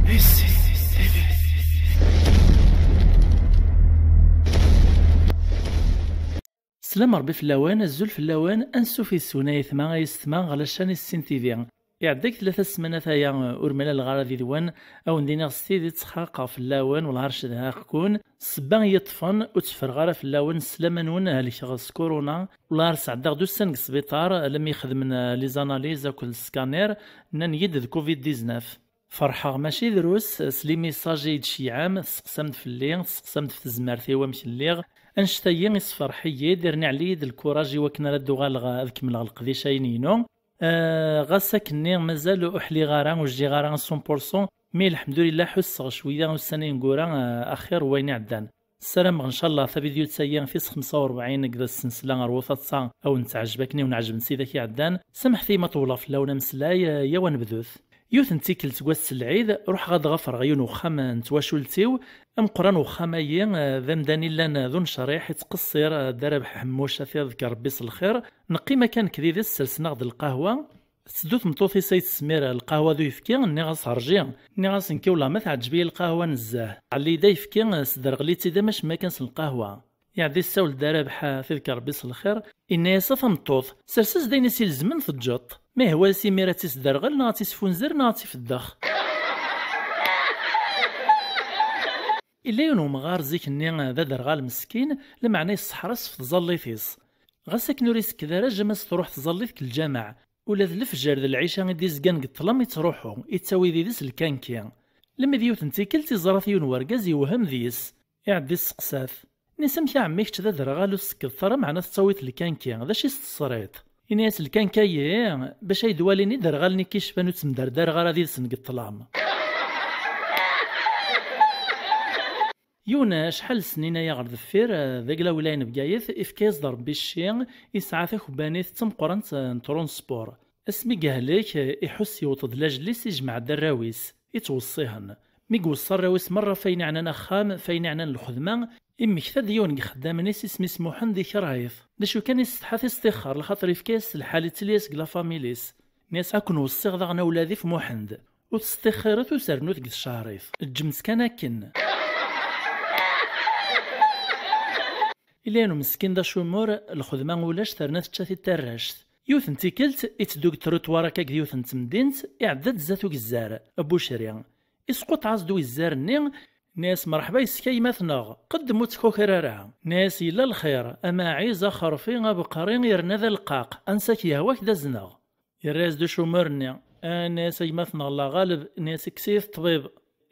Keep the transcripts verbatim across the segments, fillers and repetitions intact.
Sslam Ṛebbi fell-awen, azul fell-awen, ansuf yes-wen ay ayetma ay yessetma ɣer la chaîne Issin T V. Iɛedda deg tlata ssmanat aya ur mlaleɣ ara did-wen, a wen-d-iniɣ s tidet xaqeɣ fell-awen, wellah ar cedhaɣ-ken. Ssebba i yi-ṭṭfen ur tteffreɣ ara fell-awen, s laman-nwen helkeɣ s corona, wellah ar sɛeddaɣ-d ussan deg sbiṭar, alammi xedmen les analyses akked le scanner, nnan-iyi-d d covid dix-neuf. Ferḥeɣ mačči drus s les messages i yi-d-tceyyɛem, testeqsam-d fell-i, testeqsam-d f tezmert-iw amek lliɣ. Annect-agi isferḥ-iyi-d, irna iɛelli-yi-d lkuraj i wakken ara d-uɣaleɣ ad kemmleɣ leqdic-a-inu. Eh, ɣas akkenni mazal ur ḥliɣ ara, ur jdiɣ ara cent pour cent, mi lḥemdulillah ḥusseɣ cwiya ussan-a ineggura, eh, axir n wayen iɛeddan. Ssarameɣ ncallah tavidyut-agi tis xemsa u rebɛin deg d as-nsla ɣer wutaṭsa a wen-teɛjeb akken i wen-ɛejbent tidak iɛeddan. Samḥet-iyi ma ṭewwleɣ fell-awen ameslay, eh, yaw ad nebdut. Yiwet n tikkelt seg wass n lɛid, ruḥeɣ ad ɣafreɣ yiwen uxxam n twacult-iw. Ameqqran uxxam-agi, eh, d amdan i llan d unecriḥ, ittqeṣṣir, eh, Dda Rabeḥ Ḥemmuc ad t-iḍker Rebbi s lxir. Neqqim akka nekk d ides, sersen-aɣ-d lqahwa. Tetteddu tmeṭṭut-is ay tesmir lqahwa d uyefki, nniɣ-as rji. Nniɣ-as nekki wellah ma teɛǧeb-iyi lqahwa nezzeh. Ɛelli-d ayefki, sderɣel-itt-id am acemma kan s lqahwa. Iɛedda yessawel-d Dda Rabeḥ, ad t-iḍker Rebbi s lxir, inna-yas: "A tameṭṭut, sers-as-d ayen i s-ilezmen teǧǧeḍ. Ma ihwa-yas imir ad tt-isderɣel neɣ ad tt-isfunzer neɣ ad tt-ifeddex." Illa yiwen umɣar zik-nni d aderɣal meskin, lameɛna yesseḥres f tẓallit-is. Ɣas akken ur isekked ara, jama-s truḥ tẓallit deg lǧameɛ. Ula d lefjer d lɛica i d-izgan deg ṭṭlam ittruḥu, ittawi did-s lkanki. Lemmi d yiwet n tikkelt iẓra-t yiwen wergaz yewhem deg-s. Iɛedda isteqsa-t. Inna-yas: "Amek a ɛemmi, kečč d aderɣal ur tsekkeḍ ara, meɛna tettawiḍ lkanki, d acu i s-tesriḍ?" Inna-yas: "Lkanka-yi, bac ay d-walin iderɣalen i k-icfan ur ttemderdareɣ ara did-sen deg ṭṭlam." Yiwen acḥal snin aya ɣer deffir, eh, d aglawilayen n Bgayet, ifka-yas-d Rebbi cci, yesɛa takebbanit d tameqqrant, eh, n transport. Asmi yehlek, eh, iḥuss yewweḍ-d lajel-is, ijmeɛ-d arraw-is, ittweṣṣihen. Mi iweṣṣa arraw-is merra f ayen iɛnan axxam, f ayen iɛnan lxedma, immekta-d yiwen deg ixeddamen-is, isem-is Muḥend, ikerh-it. D acu kan, isetḥa-t, istixxer, lxaṭer ifka-yas lḥal, ittili-yas deg la famille-is. Nni-as: "Ad ken-weṣṣiɣ daɣen a wlad-iw Muḥend. Ur tettixxiret, ur ternut deg tcehrit. Ǧǧemt kan akken." Illa yiwen umeskin d acumur, lxedma ulac, terna tečča-t-id tarract. Yiwet n tikkelt, itteddu deg trottoir akka deg yiwet n temdint, iɛedda-d zdat ugezzar, abucri. Isquṭeɛ-as-d ugezzar-nni, nni-as: "Mreḥba yes-k a gma-tneɣ, qeddem ur ttkuker ara." Nni-as: "Yella lxir, amaɛiz, axerfi, abeqri, yerna d aleqqaq, ansa k-yehwa ad k-d-azneɣ." Yerra-yas-d ucumur-nni, nni-as: "A gma-tneɣ, la ɣaleb." Nni-as: "Kkes-iyi-t ṭṭbib."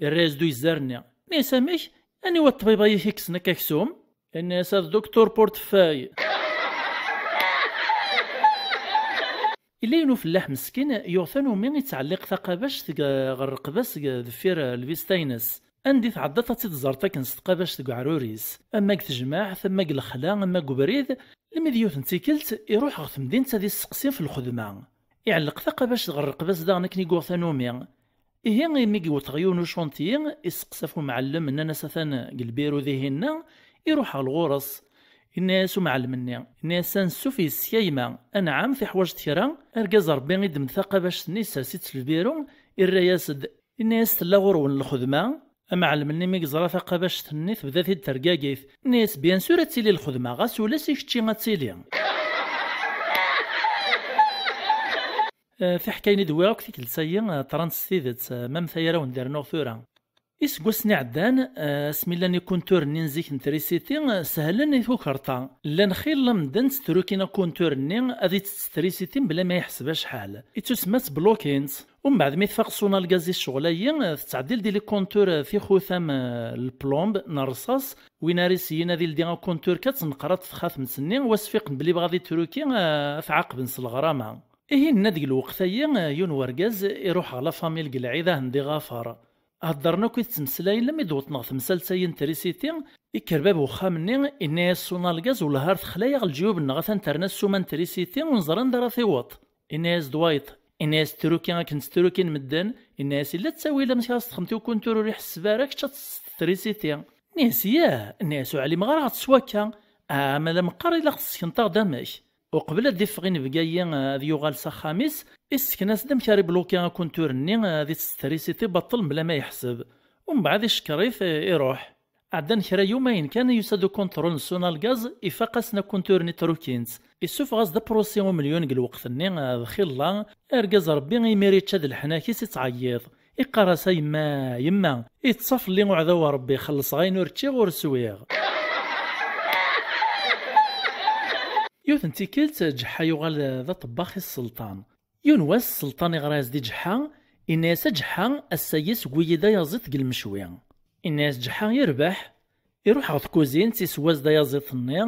Yerra-yas-d ugezzar-nni, nni-as: "Amek? Aniwa ṭṭbib ay ak-ikksen akka aksum?" Nni-as: "A d Docteur Portefeuille." Illa yiwen ufellaḥ meskin yuɣ tanumi ittɛelliq taqabact deg, ɣer rreqba-s deg, deffir, eh, lbista-ines. Anda i tɛeddaḍ ad tt-id-ẓreḍ akken s tqabact deg uɛrur-is, ama deg tejmaɛt, ama deg lexla, ama deg ubrid. Lemmi d yiwet n tikkelt iruḥ ɣer temdint ad isseqsi ɣef lxedma. Iɛelleq taqabact ɣer rreqba-s daɣen akken i yuɣ tanumi. Ihi, imi yewweḍ ɣer yiwen ucantiyi, iseqsa ɣef umɛellem, nnan-as atan deg lbiru dihinna, iruḥ ɣer ɣur-s. Inna-yas umɛellem-nni, inna-yas: "Ansuf yes-k a gma, anɛam, teḥwaǧeḍ kra?" Argaz Rebbi iddem-d taqabact-nni, issers-itt f lbiru, irra-yas-d, inna-yas: "Tella ɣur-wen lxedma?" Amɛellem-nni mi yeẓra taqabact-nni tebda-t-id tergagit, inna-yas: "Bien sûr ad tili lxedma, ɣas ulac i kečči ad tili." Eh, tiḥkayin i d-wwiɣ akk tikkelt-agi, eh, ṭṭrant s tidet, eh, ma am tayra wen-d-rnuɣ tura. Iseggasen iɛeddan, eh, asmi llan ikunturen-nni n zik n trisiti, eh, sehlen i tukerḍa. Llan xilla medden ttetrukin akuntur-nni ad ittett trisiti mebla ma yeḥseb acḥal. Ittusemma ttblukint. Umbeɛd mi tfaq ṣuna lgaz i ccɣel-agi, eh, tettɛeddil di likuntur, eh, tixutam, eh, lplomb n rrṣaṣ. Win ara iseyyin ad ildi akuntur kan tneqrat txatemt-nni, wasfiqen belli yebɣa ad ittruki, eh, ad t-ɛaqben s leɣrama. Ihi, nenna deg lweqt-agi, yiwen wergaz iruḥ ɣer la famille deg lɛid ad ahen-d-iɣafer. Heddren akk i tettmeslayen, lemmi d-wwḍen ɣer temsalt-agi n trisiti, ikker bab uxxam-nni, inna-yas ṣuna lgaz: "Wellah ar texla-yaɣ leǧyub-nneɣ, atan terna ssuma n trisiti, ur neẓri anda ara tiweḍ." Inna-yas-d wayeḍ, inna-yas: "Ttruki akken ttrukin medden." Inna-yas: "Illa ttawil, amek ara s-texdem i ukuntur ur iḥesseb ara, kečč ad tettett trisiti?" Inna-yas: "Yah." Inna-yas: "Ur ɛlimeɣ ara ɣef swakka." "Ah, ma la meqqar ilaq tessekneḍ-aɣ-d amek." Uqbel ad d-iffeɣ inebga-yi, eh, ad yuɣal s axxam-is, isken-as-d amek ara ibluki akuntur-nni, eh, ad ittett trisiti baṭṭel mebla ma yeḥseb. Umbeɛd icekkeṛ-it, eh, iṛuḥ. Ɛeddan kra yumayen kan, yusa-d ukunṭrul n Sonalgaz, ifaq-asen akuntur-nni trukint. Issufeɣ-as-d aprusi umelyun deg lweqt-nni, eh, d xilla, argaz Ṛebbi imir ičča-d leḥnak-is ittɛeyyiḍ. Iqqar-as: "A yemma, yemma, iṭṭes fell-i uɛdaw n Ṛebbi, xellṣeɣ ayen ur ččiɣ ur swiɣ." Yiwet n tikkelt, Ǧeḥḥa yuɣal d aṭebbax i sselṭan. Yiwen wass, sselṭan iɣra-yas-d i Ǧeḥḥa, inna-yas: "A Ǧeḥḥa, ass-agi sewwi-yi-d ayaẓiḍ deg lmecwi." Inna-yas Ǧeḥḥa: "Yerbeḥ." Iruḥ ɣer tkuzint, isewwa-as-d ayaẓiḍ-nni,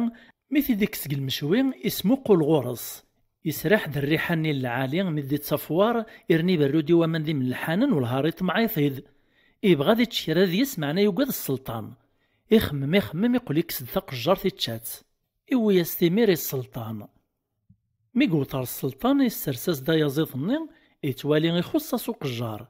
mi t-id-ikkes deg lmecwi, ismuqul ɣur-s. Israḥ-d rriḥa-nni n lɛali, mi d-ittafwar, irni iberru-d i waman d imelḥanen, welhar iṭemmeɛ-it-id. Ibɣa ad ičč kra deg-s, meɛna yugad sselṭan. Ixemmem, ixemmem, iqqel ikkes-d taqejjart, ičča-tt. Iwwi-yas timir i sselṭan. Mi yewweḍ ɣer sselṭan, issers-as-d ayaẓiḍ-nni, yettwali ixuṣṣ-as uqejjar.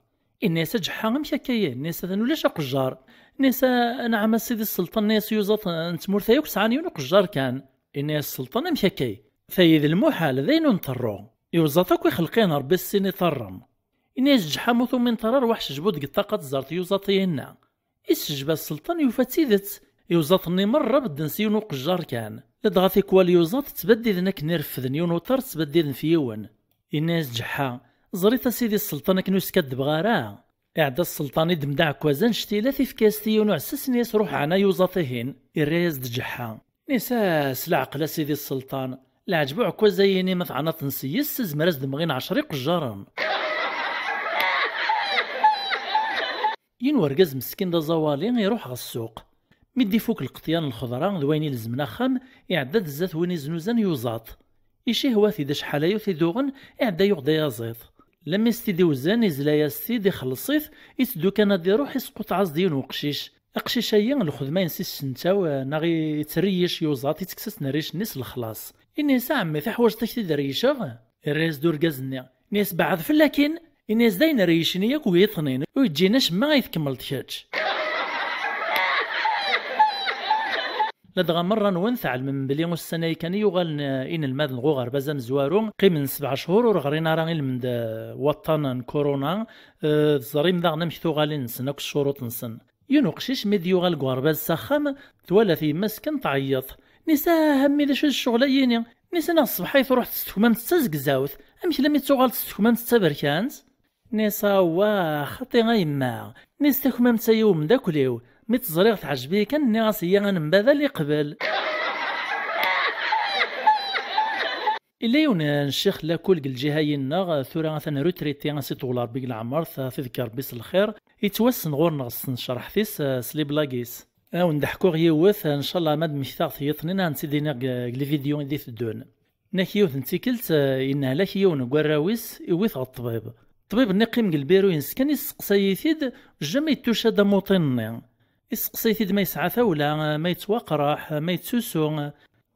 Inna-yas: "A Ǧeḥḥa, amek akka-yi?" Inna-yas: "Atan ulac aqejjar." Inna-yas: "Anɛam a sidi sselṭan." Inna-yas: "Iyuzaḍ n tmurt-a akk sɛan yiwen uqejjar kan." Inna-yas sselṭan: "Amek akka-yi? Tayi d lmuḥal, d ayen ur nṭerru. Iyuzaḍ akk ixelq-iten Ṛebbi s sin iṭarren." Inna-yas Ǧeḥḥa: "Ma ur tumineḍ ara, rwaḥ cejbu deg ṭṭaqa ad tẓreḍ iyuzaḍ-ihin-a." Isejba sselṭan, yufa d tidet. Iyuzaḍ-nni merra bedden s yiwen uqejjar kan. Ladɣa tikwal iyuzaḍ ttbaddiden akken i refden yiwen uṭar, ttbaddiden f yiwen. Inna-yas Ǧeḥḥa: "Ẓrit a sidi sselṭan, akken ur skaddbeɣ ara." Iɛedda sselṭan, iddem-d aɛekkaz annect-ilat, ifka-yas-t i yiwen uɛessas, inna-yas: "Ruḥ ɛna iyuzaḍ-ihin." Irra-yas-d Ǧeḥḥa. Inna-yas: "Ah, s leɛqel a sidi sselṭan, leɛǧeb uɛekkaz-ayi-inem ma tɛnaḍ-ten s yes, zmer ad s-d-mɣin ɛecra iqejjaren." Yiwen wergaz meskin d aẓawali iruḥ ɣer ssuq. Mi d-ifuk lqeṭyan n lxeḍra d wayen ilezmen axxam, iɛedda-d zdat win iznuzan yuẓaṭ. Icihwa-t-id acḥal ay t-id-uɣen, iɛedda yuɣ-d ayaẓiḍ. Lammi s-t-id-iwzen, izla-yas-t-id, ixelleṣ-it, iteddu kan ad iruḥ, isquṭeɛ-as-d yiwen weqcic. Aqcic-ayi, lxedma-ines issentaw, neɣ ittreyyic yuẓaṭ, ittekkes-asen rric-nni s lexlaṣ. Inna-yas: "A ɛemmi, teḥwaǧeḍ ad k-t-id-reyyiceɣ?" Irra-yas-d urgaz-nni. Inna-yas: "Beɛɛed fell-akin!" Inna-yas: "D ayen reyyicen-iyi akk wiyiḍ-nni, ur yeǧǧin acemma ay tkemmleḍ kečč." Ladɣa merra-nwen tɛelmem belli ussan-ayi kan i yuɣalen, eh, inelmaden deg uɣerbaz amezwaru, qqimen sebɛa cchur ur ɣrin ara ilmend, eh, waṭṭan n kuruna, eh, teẓrim daɣen amek tuɣalin-nsen akk s ccuruṭ-nsen. Yiwen uqcic mi d-yuɣal deg uɣerbaz s axxam, twala-t yemma-s kan tɛeyyeḍ. Inna-yas: "Ah, a mmi, d acu d ccɣel-ayini?" Inna-yas: "Neɣ ṣṣbeḥ ay truḥ s tekmamt d tazegzawt, amek lammi d tuɣaleḍ s tekmamt d taberkant?" Inna-yas: "Awah, xaṭi a yemma." Inna-yas: "Takmamt-ayi i umeddakel-iw, mi tt-ẓriɣ teɛjeb-iyi kan, nniɣ-as iyya ad nembadal, iqbel." Illa yiwen n ccix lakul deg lǧiha-yi-nneɣ, tura atan retraité, as iṭewwel Ṛebbi deg leɛmer, ad t-idekk Ṛebbi s lxir, yettwassen ɣur-neɣ s tnecreḥt-is, eh, s les blagues-is. Ad wen-d-ḥkuɣ yiwet, eh, ncallah ma d-mmektaɣ-t yiḍ-nni, ad wen-tt-id-iniɣ deg, deg les vidéos i d-iteddun. Nek yiwet n tikkelt, eh, yennehlak yiwen n warraw-is, iwwi-t ɣer ṭṭbib. Ṭṭbib-nni qqim deg lbiru-ines kan, isseqsay-it-id, jamais yettuca-d amuṭin-nni. Isseqsay-it-id ma yesɛa tawla, ma yettwaqraḥ, ma yettusu.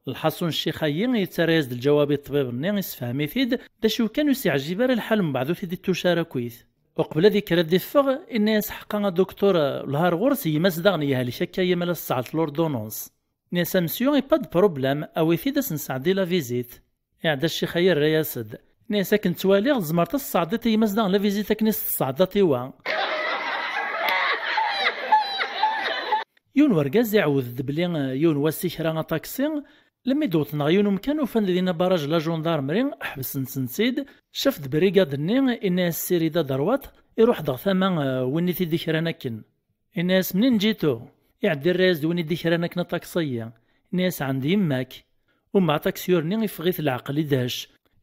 Lḥaṣun, ccix-ayi yettarra-yas-d lǧawab i ṭṭbib-nni, issefhem-it-id, d acu kan ur s-yeɛjib ara lḥal, mbeɛd ur t-id-ittuc ara akkit. Uqbel ad yekker ad iffeɣ, inna-yas: "Ḥeqqa a duktur, lhar ɣur-s, gma-s daɣen yehlek akka yamma la tesɛelt l'ordonnance." Inna-yas: "A monsieur, pas de problème, awi-t-id ad s-nesɛeddi la visite." Iɛedda ccix-ayi, irra-yas-d. Inna-yas: "Akken ttwaliɣ, tzemreḍ ad s-tesɛeddiḍ i gma-s daɣen la visite akken i s-tesɛeddaḍ i wa." Yiwen wergaz iɛawed-d belli, eh, yiwen wass ikra aṭaksi, lemmi d-wwḍen ɣer yiwen umkan, ufan dinna barrage la gendarmerie, ḥebsen-tent-id, chef de brigade-nni inna-yas: "Ssirid à droite, iruḥ-d ɣer tama, eh, win i t-id-ikran akken." Inna-yas: "Mnin jitu?" Iɛeddi irra-yas-d win i d-ikran akken aṭaksi-yi. Inna-yas: "Ɛend yemma-k." Umbeɛd aṭaksiyur-nni iffeɣ-it leɛqel, idhec.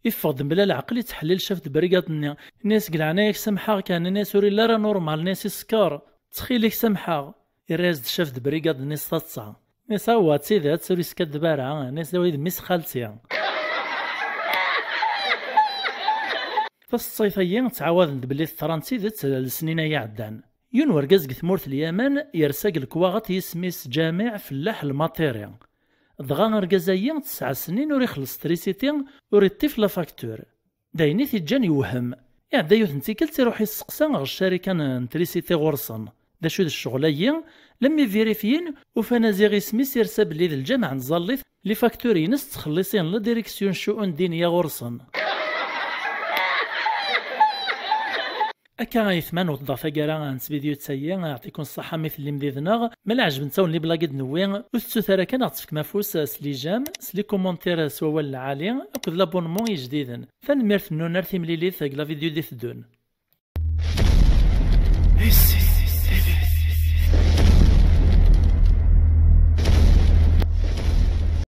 Iffeɣ-d mebla leɛqel, ittḥellil chef de brigade-nni. Inna-yas: "Deg leɛnaya-k, samḥeɣ kan." Inna-yas: "Ur illi ara normal." Inna-yas: "Isekkeṛ. Ttxil-k, samḥeɣ." Irra-yas-d chef de brigade-nni s taḍsa. Inna-yas: "Awah, d tidet, ur iskaddeb ara." Inna-yas: "D awid mmi-s n xalti." Taseḍsayt-ayi ttɛawaden-d belli teḍra n tidet lesnin-a iɛeddan. Yiwen wergaz deg tmurt n Lyaman yersa deg lekwaɣeḍ yisem-is Ǧamiɛ Fellaḥ Lmaṭiri. Dɣa argaz-ayi tesɛa snin ur ixelleṣ trisiti, ur iṭṭif la facture. D ayen i t-iǧǧan yewhem. Iɛedda yiwet n tikkelt iruḥ yesteqsa ɣer ccarika n, n trisiti ɣur-sen: "D acu d ccɣel-ayi?" Lemmi vérifiyin, ufan aziɣ isem-is irsa belli d lǧameɛ n tẓallit, Les factures-ines ttxelliṣen la direction ccu'un ddiniya ɣur-sen. Akka ay tman wteḍ taggara n tvidyut-agi, yeɛṭikum ṣṣeḥḥa mi tellim did-neɣ. Ma la ɛejbent-awen les blagues i d-newwi, ur tettut ara kan ad ɣ-tefkem afus s les j'aime, s les commentaires s wawal lɛali akked l'abonnement ijdiden. Tanemmirt nnun ar timlilit deg la vidéo d-iteddun.